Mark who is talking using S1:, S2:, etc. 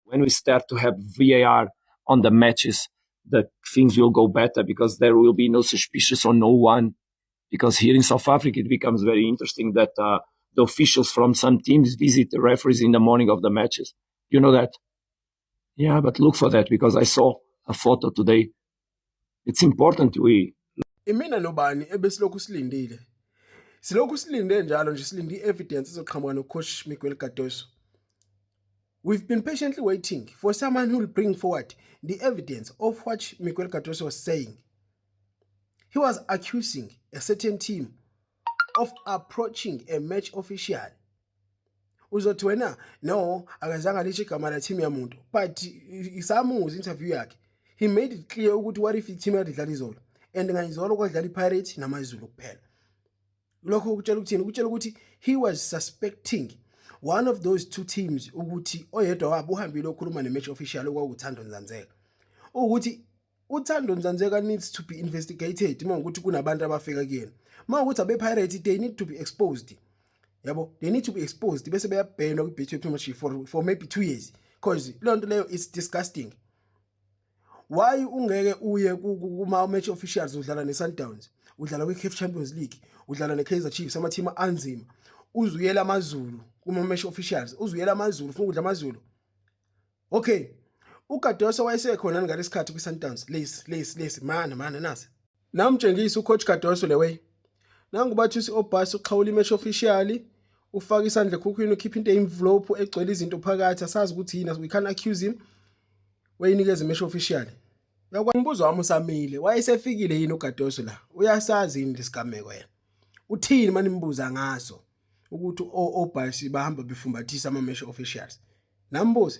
S1: When we start to have VAR on the matches, the things will go better because there will be no suspicious on no one. Because here in South Africa, it becomes very interesting that the officials from some teams visit the referees in the morning of the matches. You know that? Yeah, but look for that because I saw a photo today. It's important we
S2: Imina nobani ebesilokhu silindile. Silokhu silinde njalo nje, silinde i-evidence ezoqhamuka no-coach Miguel Cardoso. We've been patiently waiting for someone who will bring forward the evidence of what Miguel Cardoso was saying. He was accusing a certain team of approaching a match official. Uzothi wena no, akazange alisho igama la team yamuntu, but isamuza interview yakhe, he made it clear ukuthi what if i-team yakhe idlala izolo, and ngayizolo kwadlala iPirates namaZulu kuphela. Lokho kutshela ukuthini? Kutshela ukuthi he was suspecting one of those two teams, ukuthi oyedwa wabo uhambile okhuluma ne-match official, okwakuThando Nzanzeka. Ukuthi uThando Nzanzeka needs to be investigated uma ukuthi kunabantu abafika kuyena. Uma ukuthi abe-Pirates, they need to be exposed, yabo, they need to be exposed bese beyabhenwa kwi-Betway Premiership for maybe 2 years, because leyo nto leyo is disgusting. Why ungeke uye kuma-match officials? Udlala ne-Sundowns, udlala kwi-CAF Champions League, udlala ne-Kaizer Chiefs, ama-team anzima, uzuyela AmaZulu kuma-match officials, uzuyela AmaZulu, ufuna ukudla AmaZulu. Okay, uCardoso wayesekhona ngalesikhathi kwi-Sundowns. Lesi lesi lesi mana mana nasi namtshengisa ucoach Cardoso le way. Nangu Bathusi Aubaas uxhawula i-match official, ufaka isandla ekhukhwini, ukhipha into envelope egcwele izinto phakathi, asazi ukuthi yini. We can't accuse him. Wayinikeza i-match official. Umbuzo wami usamile: wayesefikile yini uCardoso la? Uyasazi yini lesigameko yena? Uthini manje imbuza ngaso ukuthi Aubaas bahamba befumbathisa ama match officials? Nambuza.